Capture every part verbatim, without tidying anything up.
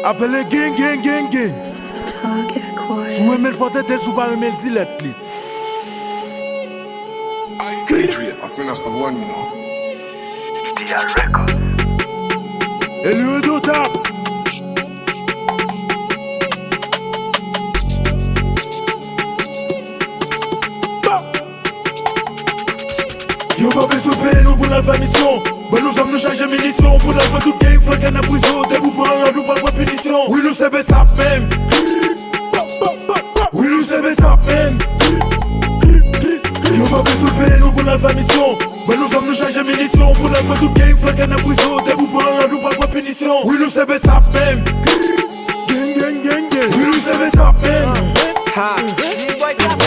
Apele gang, gang, gang, gang. Si w renmen l fò tete, si w pa renmen l di lèt li. Adrian, I think that's the one, you know. E li redotab. Yo pa bezwen peye nou pou n al fè misyon. Ban nou zam, nou chaje minisyon. Pou n al pran tout gang, flanke nan prizon. Depi w pran lòd, ou pral pran pinisyon. Wi, nou se besap menm. Wi, nou se besap menm. Yo pa bezwen peye nou pou n al fè misyon. Ban nou zam, nou chaje minisyon. Pou n al pran tout gang, flanke nan prizon. Depi w pran lòd, ou pral pran pinisyon. Wi, nou se besap menm. Gang, gang, gang, gang. Wi, nou se besap menm. Ha.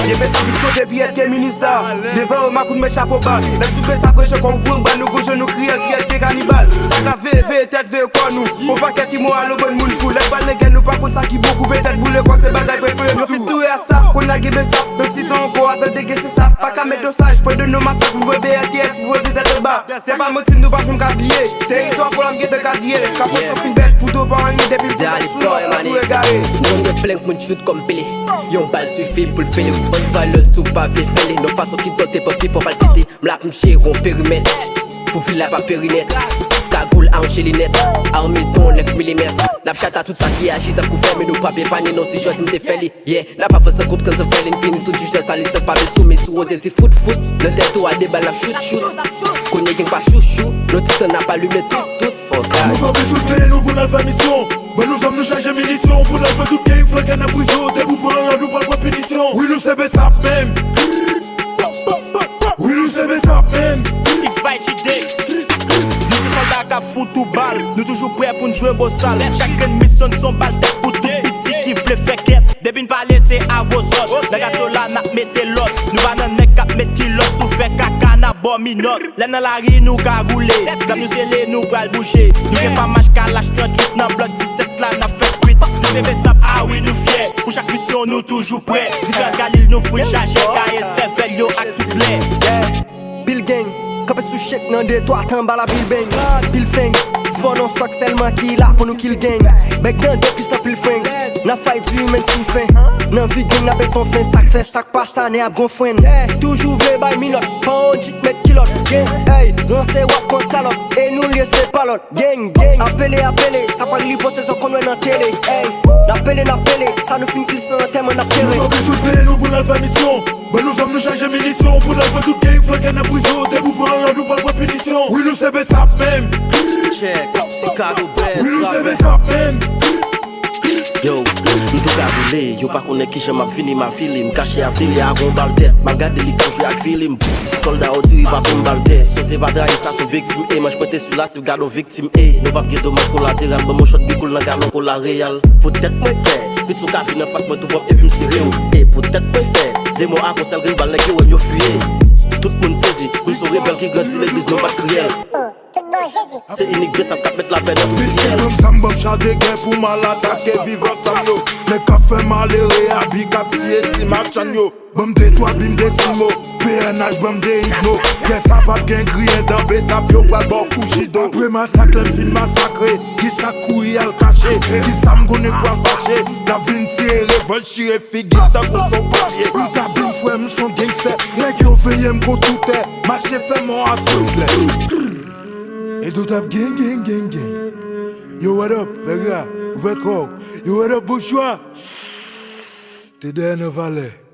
Gen besap tout kote, Piyèt gen minista. Devan yo, makout mèt chapo ba. Lè tout besap reche kò ou pran bal, nou gon je nou kriyèl, Piyèt gen kanibal. Sa ka veye, veye tèt, veye kò nou. Yon pakèt imòral, yon bann moun fou. Lè bal nan gè, nou pa konn sa ki bon, koupe tèt, boule kò, se bagay prefere nou. Yo fin touye a sa, konn lage besap. Nan ti tan ankò, atande gen se sa. Pa ka met dosaj, pran de nou masak, nou wè B L T S, pou wè tèt anba. Se pa manti, nou pa janm ka bliye. Teritwa pou lòm gentan ka bliye. Kapon sou fin bèt, kouto pa anyen, depi pou bèt sou lòt, fò tou egare. Nou konn gen flenk, moun shoot kòm Pele. Yon bal sifi pou l fele. Bann vòlè, si w pa vle pele. Nan fason ki dote, pa pi fò bal pete. M la pou m jere yon perimèt. Pou vil la pa peri nèt. Kagoul a yon jeli nèt. Ame ton nèf milimèt. N ap chata tout sa ki aji tankou fè, men nou p ap epanye non si jodi m te fè li. Yeah, n ap avanse kout kan zafè li n pini tout jij sa li sèt pa vle soumi sou woze ti fout fout. Nan tèt ou a de bal n ap shoot shoot. Kounye gang pa chouchou. Nan ti tan n ap alime tout tout. Oh God. Yo pa bezwen peye nou pou n al fè misyon. Ban nou zam, nou chaje minisyon. Pou n al pran tout gang, flanke nan prizon. Depi w pran lòd, ou pral pran pinisyon. Wi, nou se besap menm. Wi, nou se besap menm. Big Fight J D. Nou se sòlda k ap fout ou bal. Nou toujou prè pou n jwe bosal. Chak grenn misyon n se yon bal tèt pou tout piti ki vle fè kèt. Depi n pale se avozòt. Nan gasola n ap mete lòd. Nou pa nan nèg k ap met kilòt. Si w fè kaka n ap ba w minòt. Lè n nan lari nou kagoule. Zam nou sele nou pral bouje. Nou gen fam H kalach tranntuit nan blòk disèt la n ap fè kwit. Nou se besap, a wi nou fyè. Pou chak misyon nou toujou prè. Diferans galil nou fout chaje. Gaye sèvèl yo ak tout lè. Pil gang, kanpe sou chèk nan de twa tan bal a pil bang. Pil feng, ti bò non sòk sèlman ki la pou nou kill gang. Bèk dande pis anpil feng. N ap fay di menm si n fen. Nan vi gang n ap beton fen. Sa k fè sa k pase ane ap gon frenn. Toujou vle bay minòt, pa on jik met kilòt. Gang, ey, ranse w ap pran kalòt. E nou lye se pa lòt. Gang, gang, apele, apele. Sa pa rive se zòt konn wè nan tele. Ey, n apele, n apele. Sa nou fin klise nan antèman n ap tere. Yo pa bezwen peye nou pou n al fè misyon. Ban nou zam, nou chaje minisyon. Pou n al pran tout gang, flanke nan prizon. Depi w pran lòd, ou pral pran pinisyon. Wi, nou se besap menm. Check, se kado bèz. Wi, nou se besap menm. Yo, m tou ka boule, yo pa konnen kijan m ap vini, m ap file, m kache ap file ak yon bal tèt, m ap gade li k ap jwe ak fili m. Ti sòlda yo diri pa tonm bal tè, sanse pa trayi sa, se yon viktim, e manch pwente sou la, si w gade yon viktim, e nou p ap gen domaj kolateral, ban m yon chòt bikoul nan galon kola reyal. Poutèt mwen klè, piti w ka vin anfas mwen tou pwòp epi m sere w, e poutèt mwen fè, de mò ak yon sèl grenn bal nèg yo wè m yo fiye. Tout moun sezi, nou se yon rebèl ki grandi legliz, nou pa t kriyèl. Se inik besap k ap met lapè nan tout kiyèl. Mesye, ban m zam, ban m cha de gè pou m al atake viv ansanm yo. Nèg k ap fè malere a, big ap tiye ti machann yo. Ban m de twa bim de simo, P N H ban m de hipno. Gè sa p ap gen griyen dan besap, yo pral ba w kou jidon. Apre masak, lè m fin masakre, kisa k kouri al kache? Kisa m konnen k pral fache? N ap vin tire revòlt, chire figi tankou se yon papye. Ou ka bim frè m, se yon gangstè. Nèg yo veye m kon toutè. Mache fè mò ak tout lè. E tout ap gang, gang, gang, gang. Yo, what up, Vegra, ouvè kò w. Yo, what up, boujwa. Te dèyè nan valè.